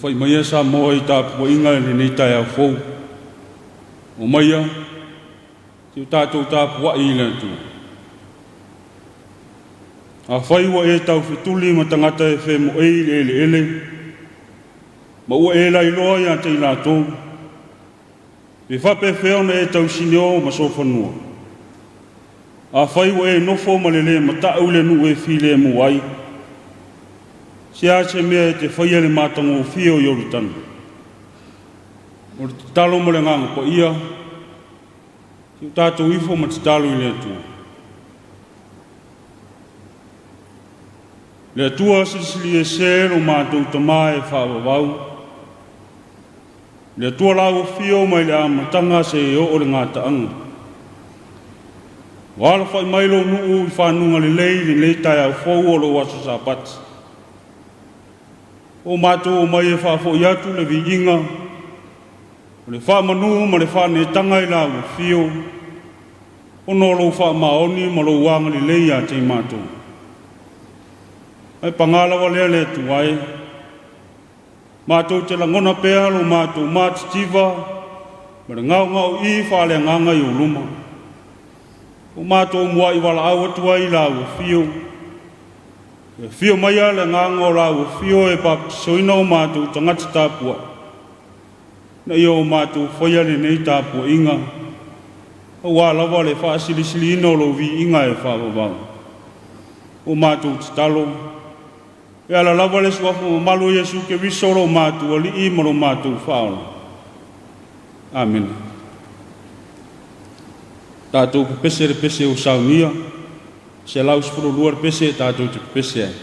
Alafai maia Samoa i tapuaiga i lenei taeao fou. Omaia, se i o tatou tapuai i le Atua. Afai ua e taufetuli ma tagata e femoei i le eleele, ma ua e lailoa ia te i latou, pe faapefea ona e tausinio ma solofanua? Afai ua e nofo ma le lē mata'u i le nuu e filemu ai, se a se mea e te faia i le matagofie o Ioritana? O le tatalo ma le Agaga Paia, se i o tatou ifo ma tatalo i le Atua. Le Atua Silisili Ese lo matou Tama e faavavau, le Atua lau Afio mai le amataga seia oo i le gataaga. Ua alafai mai lou nuu i fanuga lelei i lenei taeao fou o lou aso Sapati. O matou omai e faafoi atu le viiga, o le faamanu ma le faanetaga i lau afio, ona o lou faamaoni ma lou agalelei ia te i matou. Ae paga lava lea le Atua e, matou te lagona pea lo matou matitiva ma le gaogaoii faaleagaga i ou luma. O matou muai valaau atu ai i lau afio, e afio maia le agaga o lau afio e papatisoina o matou tagata tapuai, na ia o matou faia lenei tapuaiga, aua lava le faasilisiliina o lou viiga e faavavau. O matou tatalo, e ala lava le suafa mamalu o Iesu Keriso lo matou Alii ma lo matou Faaola. Amene. Tatou pepese le pese ua saunia, 112 le pese tatou te pepese ai.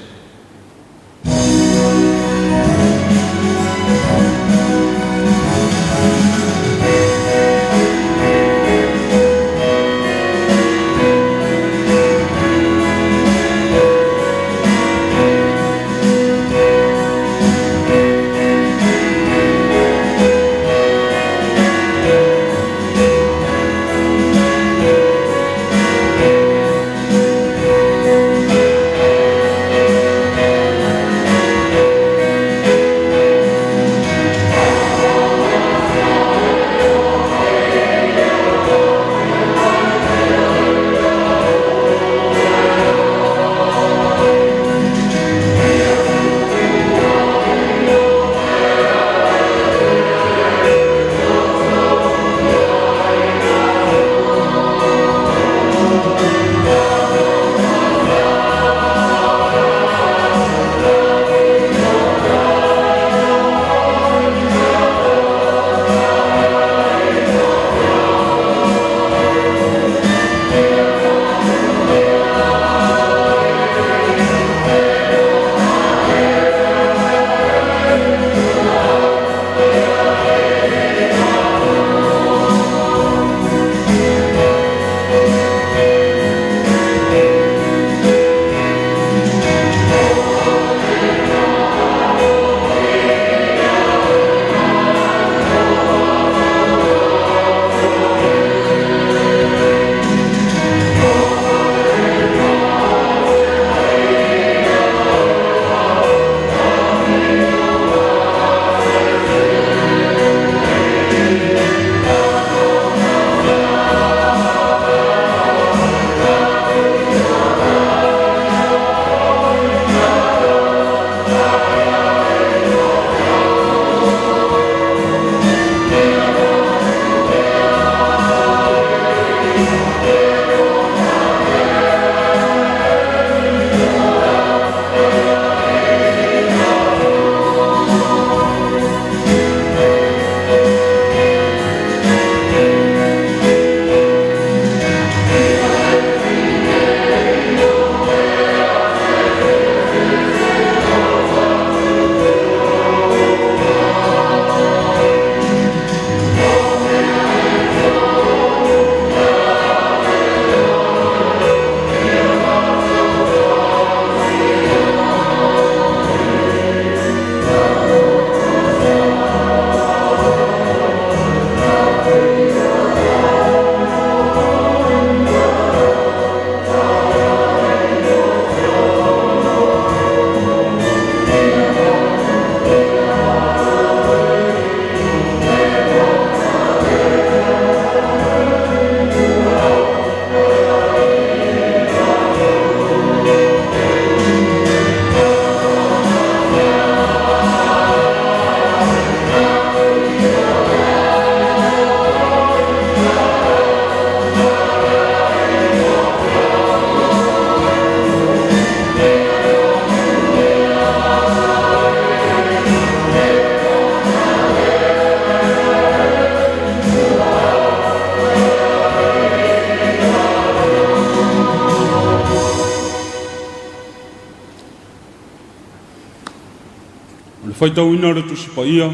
O le faitauina o le Tusi Paia,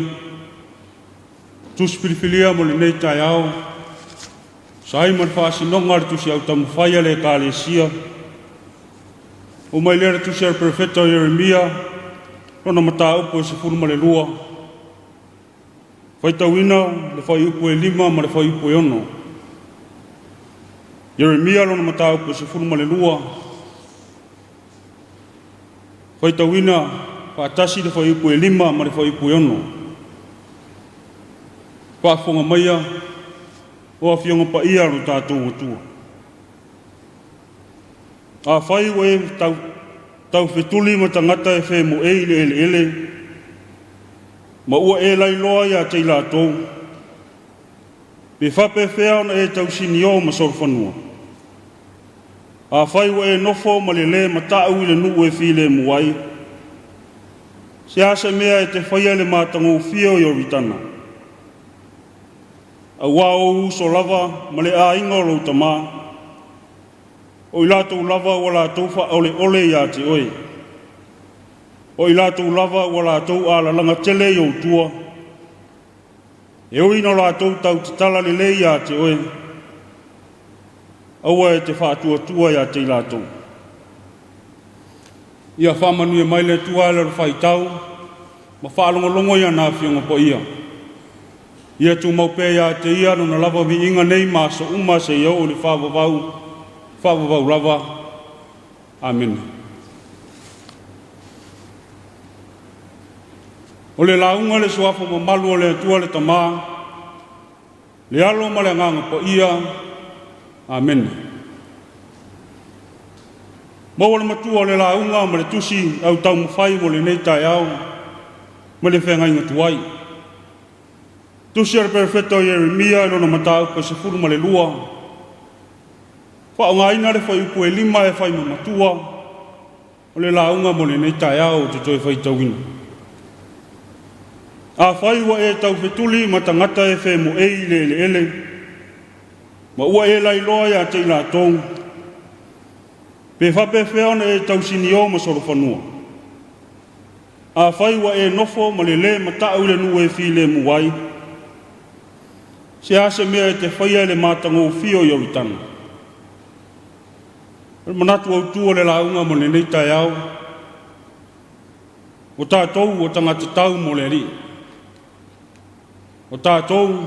Tusi filifilia mo lenei taeao, sa ai ma le faasinoga o le Tusi Autaumafai a le Ekalesia, o mai lea le Tusi a le Perofeta o Ieremia, lona mataupu e 12, faitauina le fuaiupu e 5 ma le fuaiupu e 6. Ieremia lona mataupu e 12, faitauina faatasi le fuaiupu e 5 ma le fuaiupu e 6. Faafofoga maia o Afioga Paia a lo tatou Atua. Afai ua e taufetuli ma tagata e femoei i le eleele, ma ua e lailoa ia te i latou, pe faapefea ona e tausinio ma solofanua? Afai ua e nofo ma le lē mata'u i le nuu e filemu ai, se a se mea e te faia i le matagofie o Ioritana? Auā ou uso lava ma le aiga o lou tamā, o i latou lava ua latou faaoleole iā te oe. O i latou lava ua latou alalaga tele i ou tua, e ui ina latou tautatala lelei iā te oe, aua e te faatuatua iā te i latou. Ia faamanuia mai le Atua i le faitau ma faalogologo i ana Afioga Paia. Ia tumau pea ia te ia lona lava viiga nei ma aso uma seia oo i le faavavau, faavavau lava. Amene. O le lauga le suafa mamalu o le Atua le Tamā, le Alo ma le Agaga Paia. Amene. Maua le matua o le lauga ma le tusi au taumafai mo lenei taeao ma le feagaiga tuai. Tusi a le Perofeta o Ieremia i lona mataupu e 12, faaaogaina le fuaiupu e 5 e fai ma matua o le lauga mo lenei taeao ou te toe faitauina. Afai ua e taufetuli ma tagata e femoei i le eleele, ma ua e lailoa ia te i latou, pe faapefea ona e tausinio ma solofanua? Afai ua e nofo ma le lē mata'u i le nuu e filemu ai, se a se mea e te faia i le matagofie o Ioritana? O le manatu autū o le lauga mo lenei taeao, o tatou o tagata tau mo le Alii. O tatou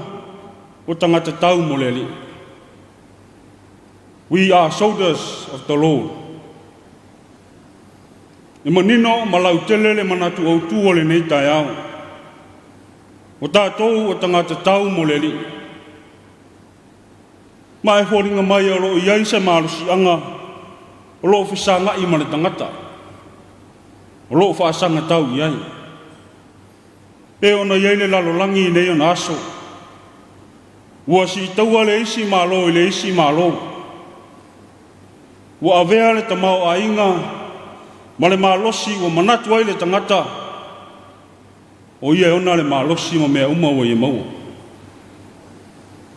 o tagata tau mo le Alii. We are soldiers of the Lord. E manino ma lautele le manatu autū o lenei taeao. O tatou o tagata tau mo le Alii. Ma e foliga mai o loo i ai se malosiaga o loo fesagai ma le tagata, o loo faasaga tau i ai. Pe ona i ai le lalolagi i nei ona aso, ua siitaua le isi malo i le isi malo. Ua avea le tamaoaiga ma le malosi ua manatu ai le tagata, o ia e ona le malosi ma mea uma ua ia maua.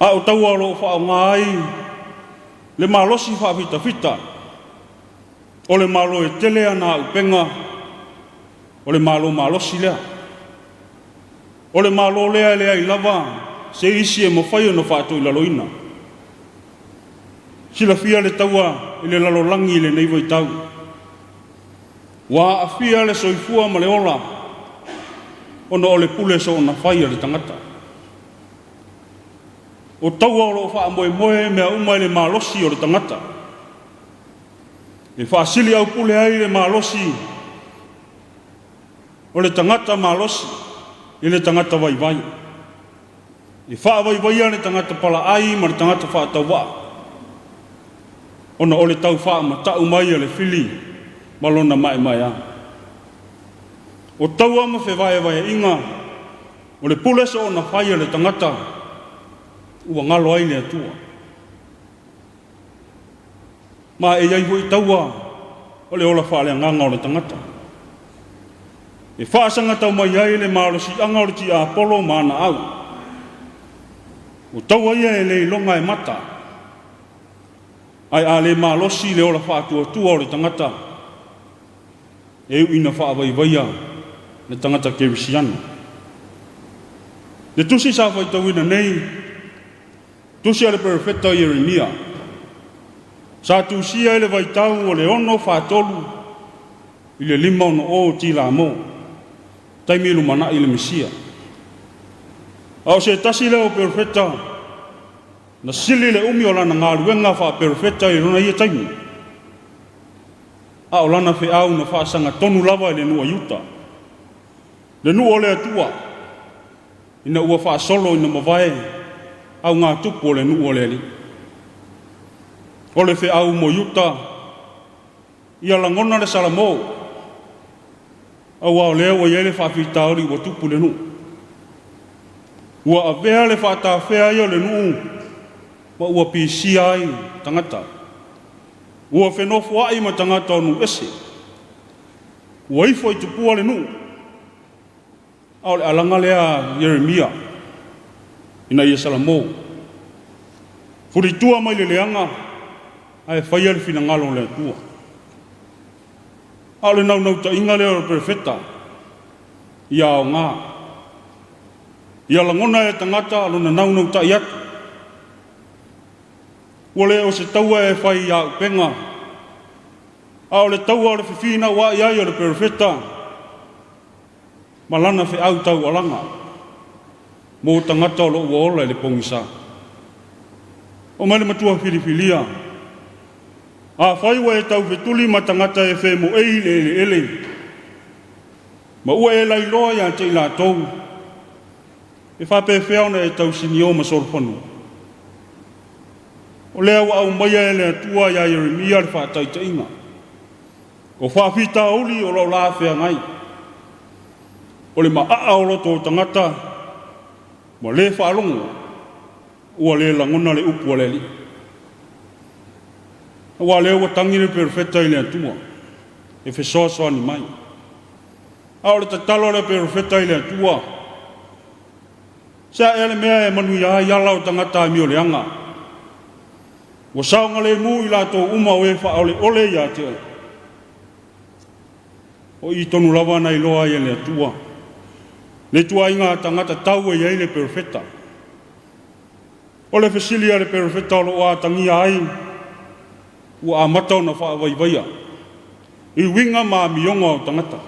A o taua o loo faaaoga ai le malosi faafitafita, o le malo e tele ana auupega, o le malo malosi lea. O le malo lea e leai lava se isi e mafai ona faatoilaloina. Silafia le taua i le lalolagi i lenei vaitau. Ua aafia le soifua ma le ola ona o le pule soona fai a le tagata. O taua o loo faamoemoe mea uma i le malosi o le tagata. E faasili aupule ai le malosi o le tagata malosi i le tagata vaivai. E faavaivaia le tagata palaai ma le tagata faatauvaa, ona o le tau faamata'u mai a le fili ma lona maemaea. O taua ma fevaevaeaiga o le pule soona fai a le tagata ua galo ai le Atua. Ma e i ai foi taua o le ola faaleagaga o le tagata. E faasagatau mai ai le malosiaga o le tiapolo ma ana au. O taua ia e le iloga e mata, ae a le malosi le ola faatuatua o le tagata, e iu ina faavaivaia le tagata kerisiano. Le tusi sa faitauina nei, tusi a le perofeta o Ieremia, sa tusia i le vaitau o le 643 i le 560 tilamo, taimi lumanai le Mesia. A o se tasi lea o perofeta na sili le umi o lana galuega faaperofeta i lona ia taimi, a o lana feau na faasagatonu lava i le nuu a Iuta, le nuu o le Atua, ina ua faasolo ina mavae augatupu o le nuu o le Alii. O le feau mo Iuta, ia lagona le salamo, auā o lea ua i ai le faafitauli ua tupu i le nuu. Ua avea le faatafea ai o le nuu ma ua pisia ai tagata. Ua fenofoai ma tagata o nuu ese. Ua ifo i tupua le nuu. A o le alaga lea a Ieremia ina ia salamo. Fulitua mai le leaga ae faia le finagalo o le Atua. A o le naunautaiga lea o le perofeta, ia aoga. Ia lagona e tagata lona naunautai atu. Ua le o se taua e fai ia upega, a o le taua o le fefinauai ai o le perofeta ma lana feau taualaga mo tagata o lo o ua ola i le pogisa. O mai le matua filifilia, afai ua e taufetuli ma tagata e femoei i le eleele, ma ua e lailoa ia te i latou, e faapefea ona e tausinio ma solofanua? O lea ua aumaia e le Atua ia Ieremia le faataitaiga, o faafitauli o lo o la feagai, o le maaa o loto o tagata ma le faalogo, ua le lagona le upu a le Alii. Aua lea ua tagi le perofeta i le Atua e fesoasoani mai. A o le tatalo a le perofeta i le Atua, se a ea le mea e manuia ai ala o tagata amioleaga, ua saogalemu i latou uma o e faaoleole ia te oe. O i tonu lava na iloa ai e le Atua le ituaiga tagata tau e i ai le perofeta. O le fesili a le perofeta o lo o atagia ai ua amata ona faavaivaia i uiga ma amioga o tagata.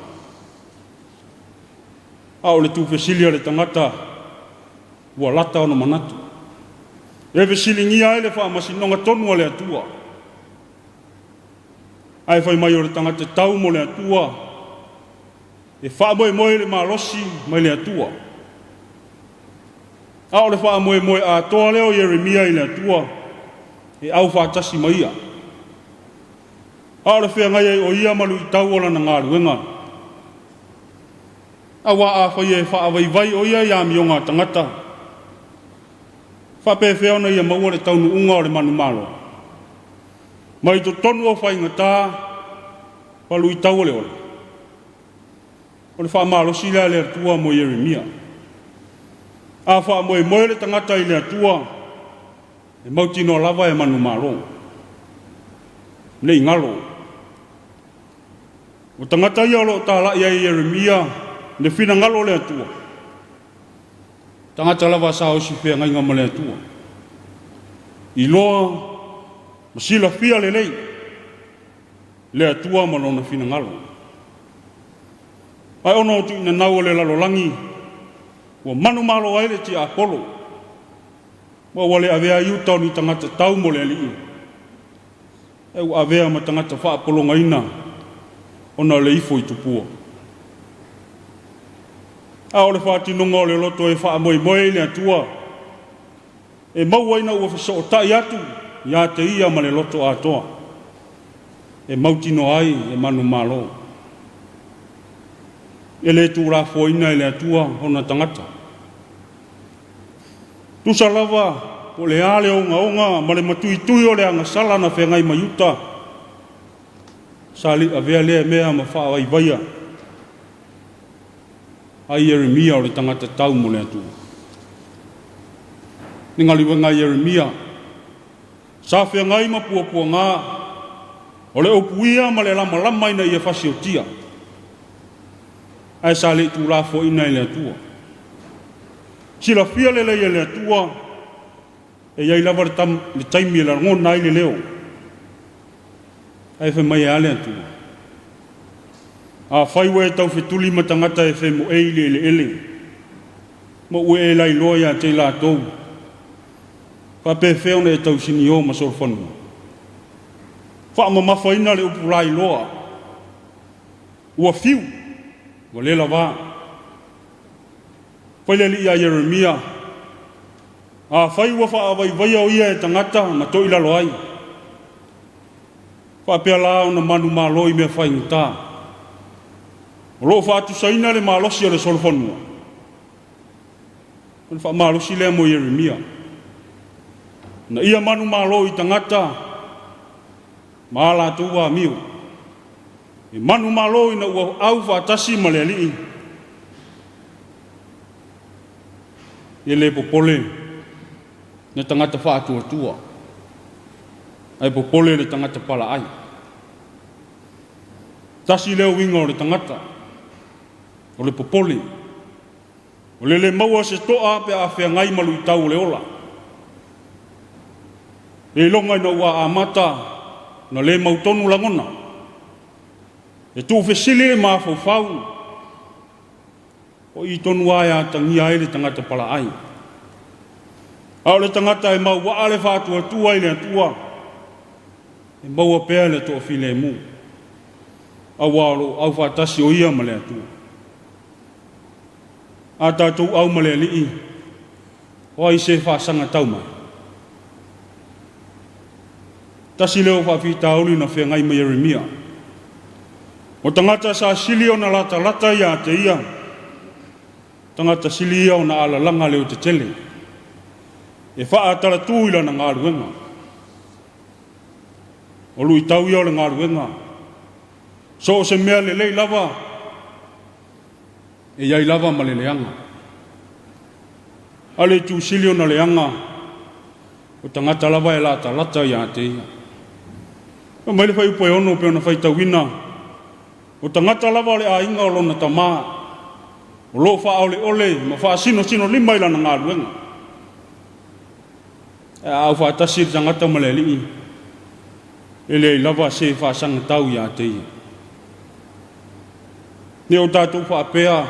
A o le tuufesili a le tagata ua lata ona manatu, e fesiligia ai le faamasinoga tonu a le Atua. Ae fai mai o le tagata tau mo le Atua, e faamoemoe le malosi mai le Atua. A o le faamoemoe atoa lea o Ieremia i le Atua, e aufaatasi ma ia. A o le feagai ai o ia ma luitau o lana galuega. Auā afai e faavaivai o ia i amioga a tagata, faapefea ona ia maua le taunuuga o le manumalo mai totonu o faigata ma luitau o le ola? O le faamalosi lea a le Atua mo Ieremia. A faamoemoe le tagata i le Atua, e mautinoa lava e manumalo. Ne i galo. O tagata ia o lo o talai ai Ieremia le finagalo o le Atua. Tagata lava sa osi feagaiga ma le Atua. Iloa ma silafia lelei le Atua ma lona finagalo. Ae ona o tuuinanau o le lalolagi, ua manumalo ai le tiapolo, ma ua le avea Iuta o ni tagata tau mo le Alii, e ua avea ma tagata faapologaina ona o le ifo i tupua. A o le faatinoga o le loto e faamoemoe i le Atua, e maua ina ua fesootai atu ia te ia ma le loto atoa, e mautinoa ai e manumalo. E le tuulafoaina e le Atua ona tagata. Tusa lava po o le a le ogaoga ma le matuitui o le agasala na feagai ma Iuta, sa le i avea lea mea ma faavaivaia a Ieremia o le tagata tau mo le Atua. Le galuega a Ieremia sa feagai ma puapuaga o le upuia ma le lamalama ina ia fasiotia. Ae sa le i tuulafoaiina e le Atua. Silafia lelei e le Atua, e i ai lava le, tam, le taimi e lagona ai le leo. Ae fai mai e a le Atua? Afai ua e taufetuli ma tagata e femoei i le eleele, ma ua e lailoa ia te i latou, faapefea ona e tausinio ma solofanua? Faamamafaina le upu lailoa, ua fiu, ua le lavā. Fai le alii ia Ieremia, afai ua faavaivaia o ia e tagata ma toilalo ai, faapea la ona manumalo i mea faigata. O lo o faatusaina le malosi o le solofanua. O le faamalosi lea mo Ieremia. Na ia manumalo i tagata ma a latou amio. E manumalo ina ua au faatasi ma le alii. E le popole le tagata faatuatua, ae popole le tagata palaai. Tasi lea uiga o le tagata, o le popole. O le le maua o se toa pe a feagai ma luitau o le ola. E iloga ina ua amata ona le mautonu lagona. E tuufesili le mafaufau, o i tonu lava e atagia ai le tagata palaai. A o le tagata e mauaa le faatuatua i le Atua, e maua pea le toafilemu, aua o lo o aufaatasi o ia ma le Atua. A tatou au ma le Alii, o ai se faasaga tau mai? Tasi lea o faafitauli na feagai ma Ieremia. O tagata sa sili ona latalata ia te ia, tagata sili ia ona alalaga leotetele, e faatalatu i lana galuega. O luitau ia o le galuega, so o se mea lelei lava, e i ai lava ma le leaga. A le itu sili ona leaga, o tagata lava e latalata ia te ia. Fai mai le fuaiupu e 6 pei ona faitauina, o tagata lava o le aiga o lona tamā, o lo o faaoleole ma faasinosinolima i lana galuega. E a aufaatasi le tagata ma le alii, e leai lava se faasagatau ia te ia. Ne o tatou faapea,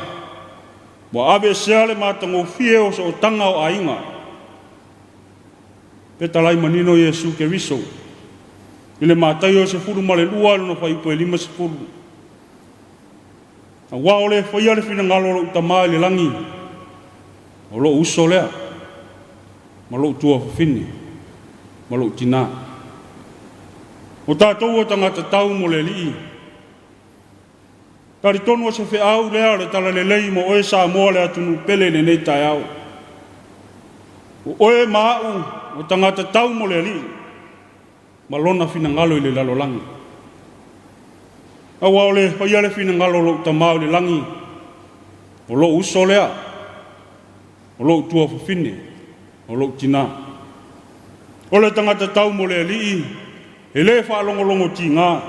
ua aveesea le matagofie o sootaga o aiga. Fetalai manino Iesu Keriso i le Mataio 12 i lona fuaiupu e 50. Aua o le faia le finagalo o lou Tamā i le lagi, o lou uso lea, ma lou tuafafine, ma lou tinā. O tatou o tagata tau mo le Alii. Talitonu o se feau lea o le talalelei mo oe Samoa le atunuu pele i lenei taeao. O oe ma au o tagata tau mo le Alii ma lona finagalo i le lalolagi. Aua o le faia le finagalo o lou Tamā i le lagi, o lou uso lea, o lou tuafafine, o lou tinā. O le tagata tau mo le Alii, e le faalogologo tiga,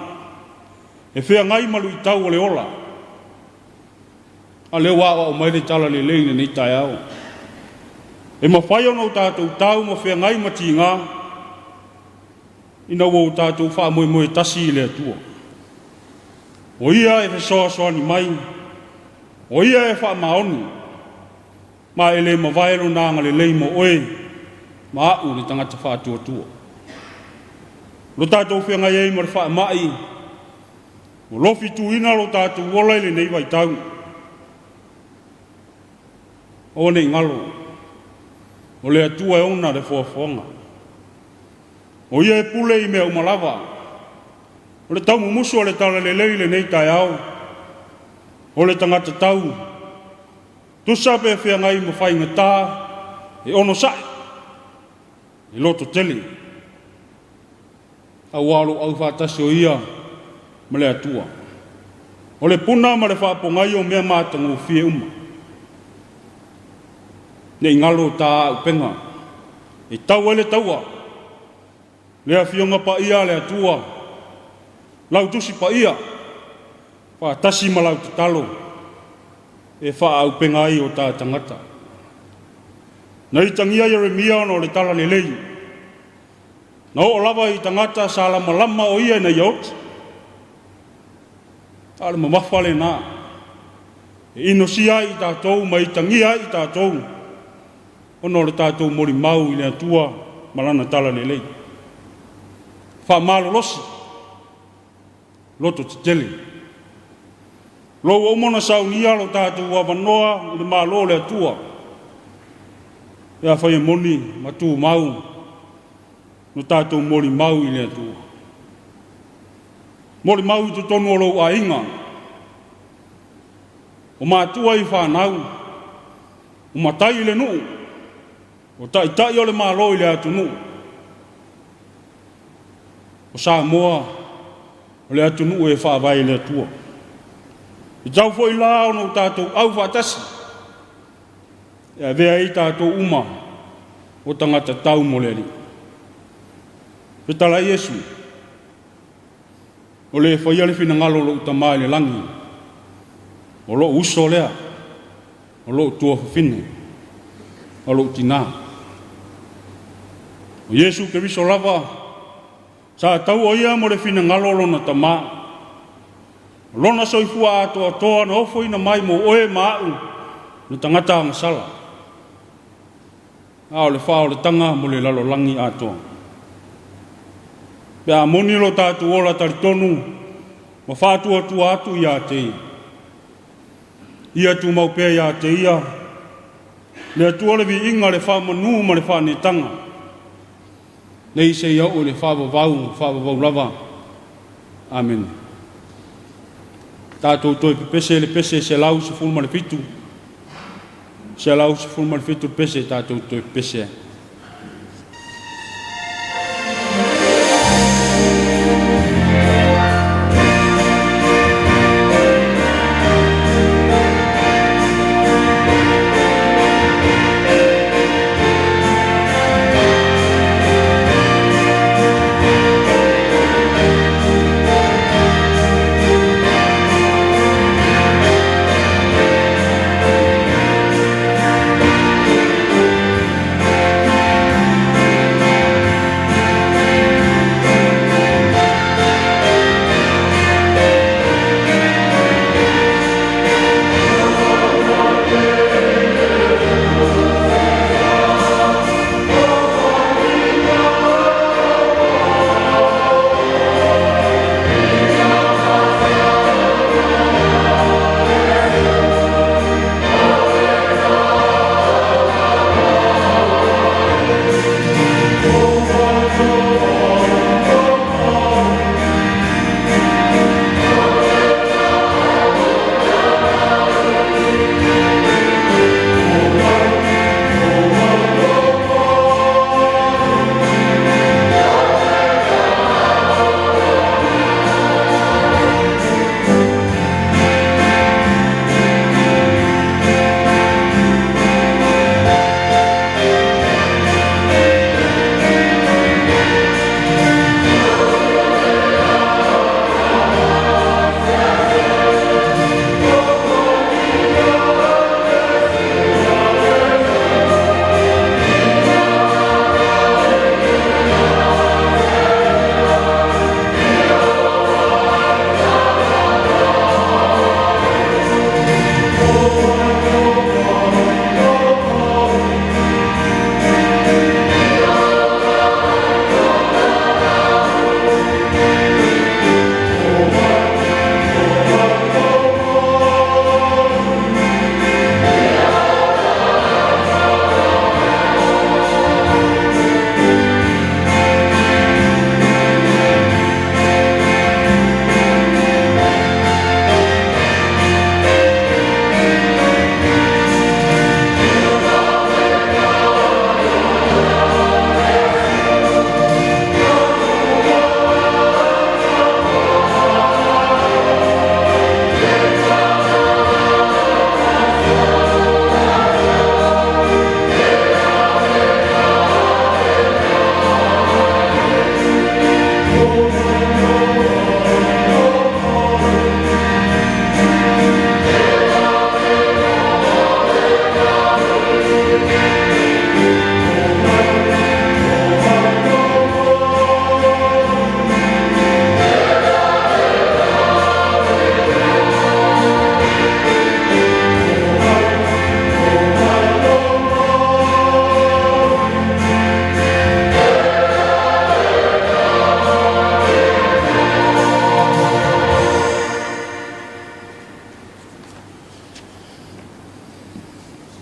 e feagai ma luitau o le ola. A lea ua aoao mai le talalelei i lenei taeao. E mafai ona o tatou tau ma feagai ma tiga, ina ua o tatou faamoemoe tasi i le Atua. O ia e fesoasoani mai, o ia e faamaoni, ma e le mavae lona agalelei mo oe ma au le tagata faatuatua. Lo tatou feagai ai ma le faamai, ua lofituina lo tatou ola i lenei vaitau. Aua ne i galo, o le Atua e ona le foafoaga. O ia e pule i mea uma lava. O le taumumusu o le talalelei i lenei taeao, o le tagata tau, tusa pe feagai ma faigata, e onosai, e lototele. Aua o lou aufaatasi o ia ma le Atua. O le puna ma le faapogai o mea matagofie uma. Ne i galo ta auupega, e tau ai le taua, le afioga paia a le Atua, lau tusi paia, faatasi ma lau tatalo. E faaauupega ai o ta tagata. Na itagia Ieremia ona o le talalelei. Na oo lava i tagata sa lamalama o ia ina ia oti. A o le mamafa lena. E inosia ai i tatou ma itagia ai i tatou ona o le tatou molimau i le Atua ma lana talalelei. Faamalolosi, loto tetele. Lo ua uma ona saunia lo tatou avanoa i le Malo o le Atua. Pe afai e moni ma tumau lo tatou molimau i le Atua. Molimau i totonu o lou aiga, o matua i fanau, o matai i le nuu, o taitai o le Malo i le atunuu. O Samoa, o le atunuu e faavae i le Atua. E tau foi la ona o tatou au faatasi, e avea ai tatou uma o tagata tau mo le Alii. Fetala Iesu, o le faia le finagalo o lou tamā i le lagi, o lou uso lea, o lou tuafafine, o lou tinā. O Iesu Keriso lava, sa tau o ia mo le finagalo o lona tamā. O lona soifua atoatoa na ofoina mai mo oe ma au le tagata agasala. A o le faaolataga mo le lalolagi atoa. Pe a moni lo tatou ola talitonu ma faatuatua atu ia te ia. Ia tumau pea ia te ia, le Atua le viiga, le faamanu ma le faanetaga. Nei seia oo i le faavavau, faavavau lava. Amene. Tatou toe pepese le pese 117, 117 pese tatou toe pepese ai.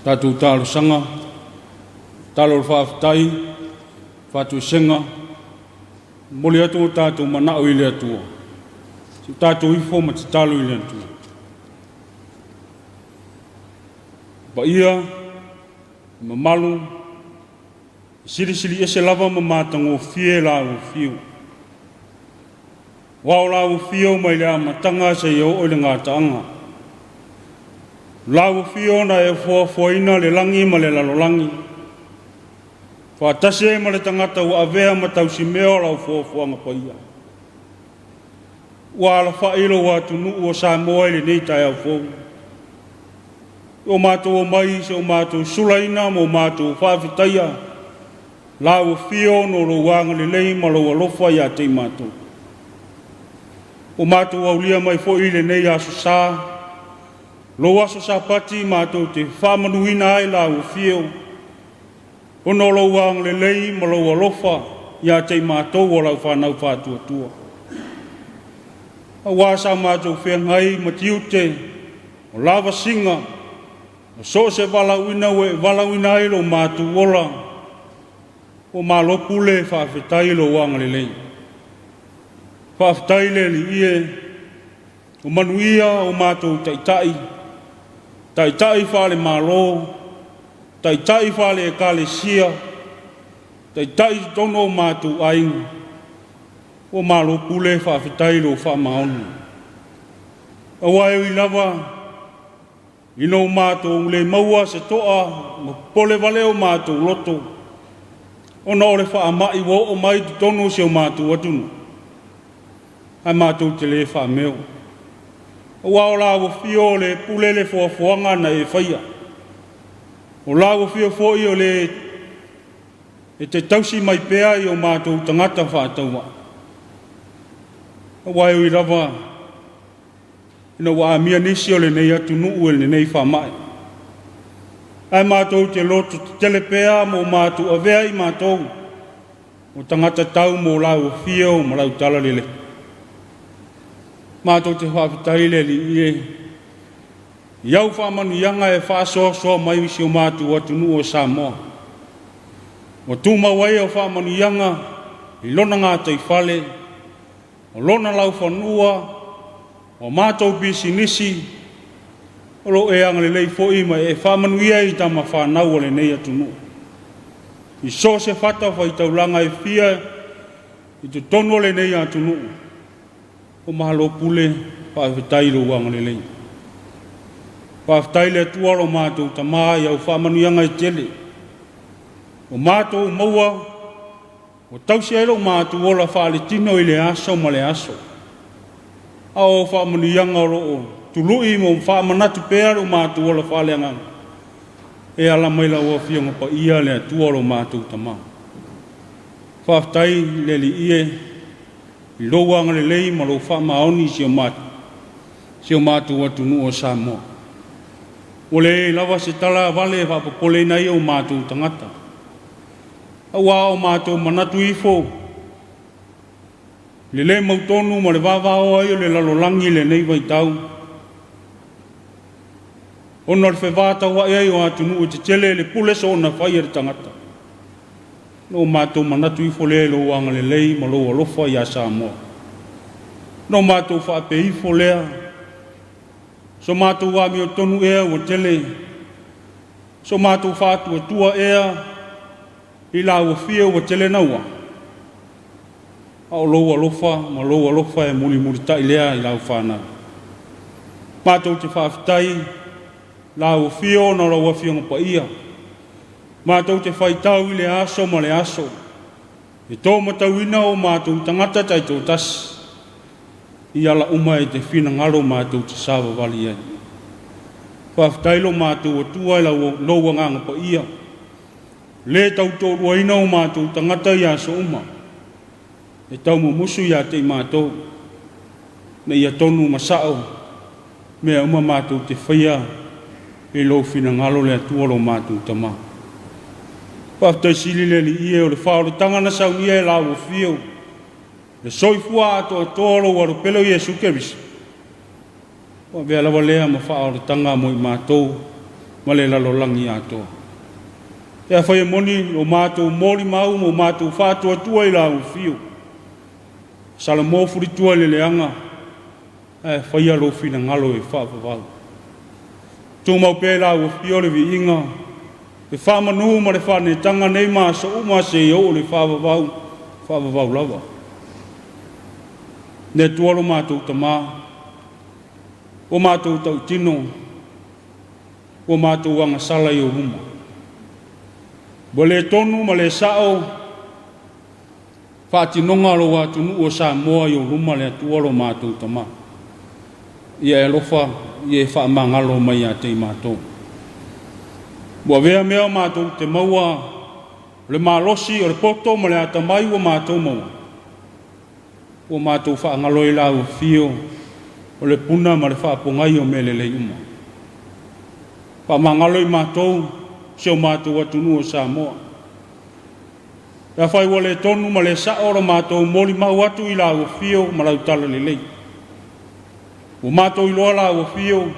Tatou talosaga, talo o le faafetai, faatuisega, momoli atu o tatou manao i le Atua, si o tatou ifo ma tatalo i le Atua. Paia, mamalu, silisili ese lava ma matagofie la ua fiu. Ua o la ua fio mai le amataga seia oo i le gataaga. La ua fio na e foafoaina le lagi ma le lalolagi, faatasi ai ma le tagata ua avea ma tausimea o lau foafoaga paia. Ua alafai lou atunuu o Samoa i lenei taeao fou. O matou omai se o matou sulaina ma o matou faafetaia, la ua fio no lou agalelei ma lou alofa ia te i matou. O matou aulia mai foi i lenei aso sa, lou aso Sapati matou te faamanuina ai la ua fio, ona o lou agalelei ma lou alofa ia te i matou o lau fanau faatuatua. Aua sa matou feagai ma tiute o lavasiga, o so o se valaauina ua e valaauina ai lo matou ola, ua malo pule faafetai lou agalelei. Faafetai le Alii e, o manuia o matou taitai, taitai faale-Malo, taitai faale-Ekalesia, taitai i totonu o matou aiga, ua malo pule faafetai lou faamaoni. Aua e ui lava ina o matou le maua se toa ma popole vale o matou loto, ona o le faamai ua oo mai totonu o si o matou atunuu, ae matou te le faameo. Aua o la ua fio o le pule le foafoaga na e faia. O la ua fio foi o le e te tausi mai pea i o matou tagata faatauvaa. Aua e ui lava ina ua amia nisi o lenei atunuu e lenei faamai, ae matou te loto tetele pea ma o matou avea i matou o tagata tau mo lau afio ma lau tala lelei. Matou te faafetai le Alii e i au faamanuiaga e faasoasoa mai i si o matou atunuu o Samoa. Ua tumau ai au faamanuiaga i lona gataifale, o lona laufanua, o matou pisinisi, o lo e agalelei foi ma e faamanuia i tama fanau o lenei atunuu. I so o se fata faitaulaga e fia i totonu o lenei atunuu, o malo pule faafetai lou agalelei. Faafetai le Atua lo matou Tamā i au faamanuiaga e tele. O matou maua, o tausi ai lo matou ola faaletino i le aso ma le aso. A o faamanuiaga o loo tului mo faamanatu pea lo matou ola faaleagaga, e ala mai lau Afioga Paia le Atua lo matou Tamā. Faafetai le Alii e i lou agalelei ma lou faamaoni i si o matou atunuu o Samoa. Ua leai lava se tala vale e faapopoleina ai o matou tagata. Aua o matou manatu ifo, le lē mautonu ma le vavao ai o le lalolagi i lenei vaitau, ona o le fevataua'i ai o atunuu e tetele le pule soona fai e le tagata. No matou manatu ifo lea i lou agalelei ma lou alofa iā Samoa. No matou faapea ifo lea, so matou amiotonu ea ua tele, so matou faatuatua ea i la ua fia ua tele naua, a o lou alofa ma lou alofa e mulimulitai lea i lau fanau. Matou te faafetai la ua fio ona o lau Afioga Paia. Matou te faitau i le aso ma le aso, e tō matauina o matou tagata taitoatasi, i ala uma e te finagalo matou te savavali ai. Faafetai lo matou Atua i lou agaga paia, le tautoaluaina o matou tagata i aso uma, e taumumusu ia te i matou, na ia tonu ma sao, mea uma matou te faia i lou finagalo le Atua lo matou Tamā. Faafetai sili le Alii e o le faaolataga na saunia e la ua fio, le soifua atoatoa o lou alopele o Iesu Keriso, ua avea lava lea ma faaolataga mo i matou. ma le lalolagi atoa. Pe afai e moni lo matou molimau ma o matou faatuatua i lau afio, Salamo fulitua i le leaga, ae faia lou finagalo e faavavau. Tumau pea i lau afio le viiga, le faamanu ma le faanetaga nei ma aso uma seia oo i le faavavau, faavavau lava. Le Atua lo matou Tamā, ua matou tautino, ua matou agasala i ou luma. Ua le tonu ma le sa'o faatinoga a lou atunuu o Samoa i ou luma le Atua lo matou Tamā. Ia e alofa, ia e faamagalo mai ia te i matou. Ua avea mea o matou te maua o le malosi o le poto ma le atamai ua matou maua, ua matou faagalo ai lau afio o le puna ma le faapogai o mea lelei uma. Faamagalo i matou si o matou atunuu o Samoa. Pe afai ua le tonu ma le sa'o lo matou molimau atu i lau afio ma lau talalelei, ua matou iloa lau afio,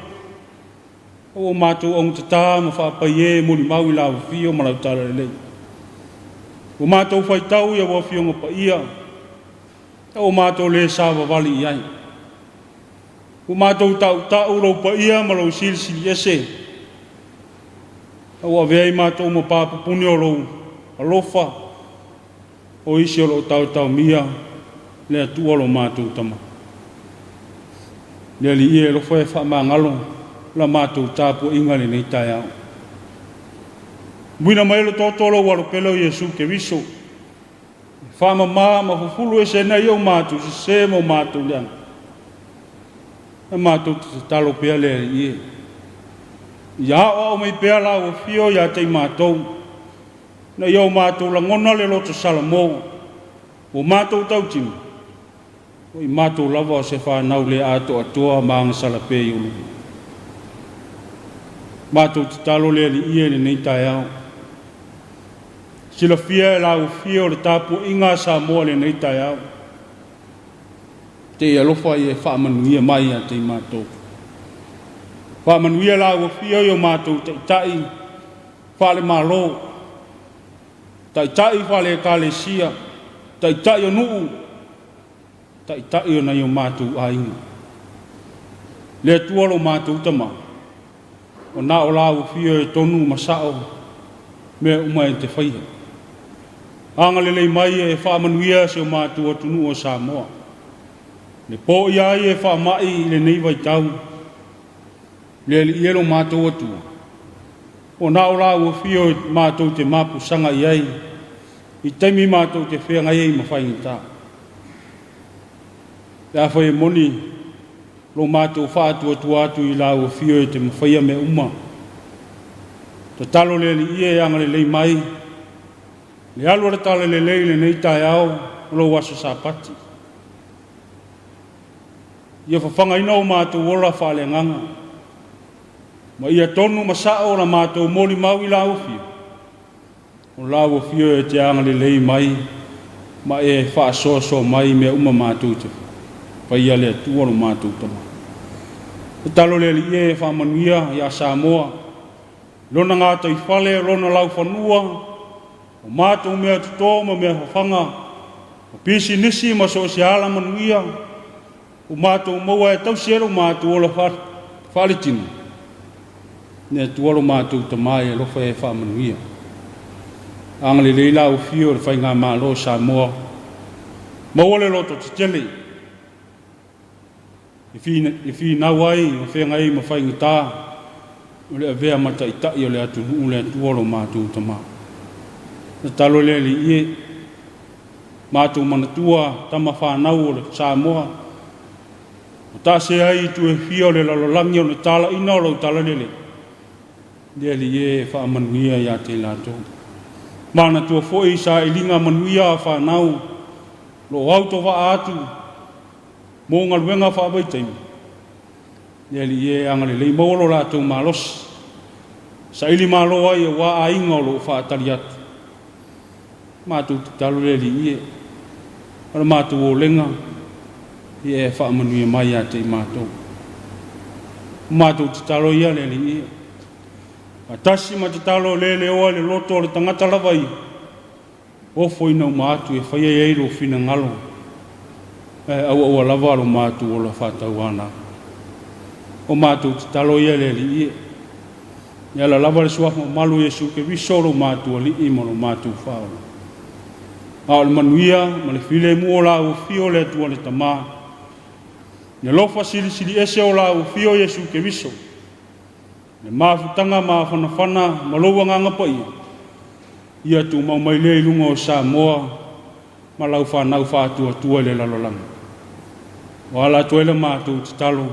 ua matou augatata ma faapaiē molimau i lau afio ma lau talalelei. Ua matou faitau i lau Afioga Paia, ua matou le savavali i ai. Ua matou tautau lou paia ma lou silisili ese, ua avea i matou ma papupuni o lou alofa o isi o loo taotaomia le Atua lo matou Tama. Le Alii e alofa e faamagalo la matou tapuaiga i lenei taeao. Muina mai le toto o lou alopele o Iesu Keriso, faamama ma fufulu ese ai o matou sesē ma o matou leaga. E matou te tatalo pea le Alii e. Ia aoao mai pea lau afio ia te i matou, na ia o matou lagona le loto Salamo, ua matou tautino, o i matou lava o se whanau le ato atoa ma agasala pea i ou luma. Matou tatalo le Alii e i lenei taeao. Silafia e lau afio o le tapuaiga a Samoa i lenei taeao. Te i alofa ia e faamanuia mai ia te i matou. Faamanuia lau afio i o matou taitai faale-Malo, taitai faale-Ekalesia, taitai o nuu, taitai o nai o matou aiga. Le Atua lo matou Tamā, o na o lau afio e tonu ma sa'o mea uma e te faia. Agalelei mai e faamanuia si o matou atunuu o Samoa. Le po ia ai e faamai i lenei vaitau, le Alii e lo matou Atua, o na o lau afio e matou te mapusaga i ai, i taimi matou te feagai ai ma faigata. Pe afai e moni lo matou faatuatua atu i lau afio e te mafaia mea uma, tatalo le Alii e agalelei mai, le alu o le talalelei i lenei taeao o lou aso Sapati. Ia fafagaina o matou ola faaleagaga, ma ia tonu ma sa'o la matou molimau i lau afio, o lau afio e te agalelei mai, ma e faasoasoa mai mea uma matou te faia le Atua lo matou Tamā. Tatalo le Alii e faamanuia ia Samoa, lona gataifale, lona laufanua, o matou mea totō ma mea fafaga, o pisinisi ma so o se alamanuia, o matou maua e tausi ai lo matou ola faaletino, le Atua lo matou Tamā e alofa e faamanuia. Agalelei lau afio o le faigamalo o Samoa, maua le loto tetele, e finau ai ma feagai ai ma faigata, o le avea ma taitai o le atunuu le Atua lo matou Tamā. Tatalo le Alii e, matou manatua tama whanau o le Samoa, o taase ai i tu e fia o le lalolagi o le talaina o lau talalelei, le Alii e faamanuia ia te latou. Manatua foi sailiga manuia a whanau, lo autovaa atu, mo galuega faavaitaimi, le Alii e agalelei maua lo latou malosi, saili malo ai auā aiga o loo faatali atu. Matou tatalo le Alii e, o le matou olega, ia e faamanuia mai ia te i matou. Matou tatalo ia le Alii e. Faatasi ma tatalo le leoa i le loto o le tagata lava ia, ofoina uma atu e faia i ai lou finagalo, ae auaua lava lo matou ola faatauana. O matou tatalo ia le Alii e. E ala lava le suafa mamalu o Iesu Keriso lo matou Alii ma lo matou Faaola. A o le manuia ma le filemu o la ua afio le Atua le Tama, le alofa silisili ese o la ua afio Iesu Keriso, le mafutaga mafanafana ma lou Agaga Paia, ia tumau mai lea i luga o Samoa ma lau fanau faatuatua i le lalolagi. Ua ala atu ai le matou tatalo.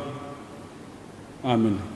Amene.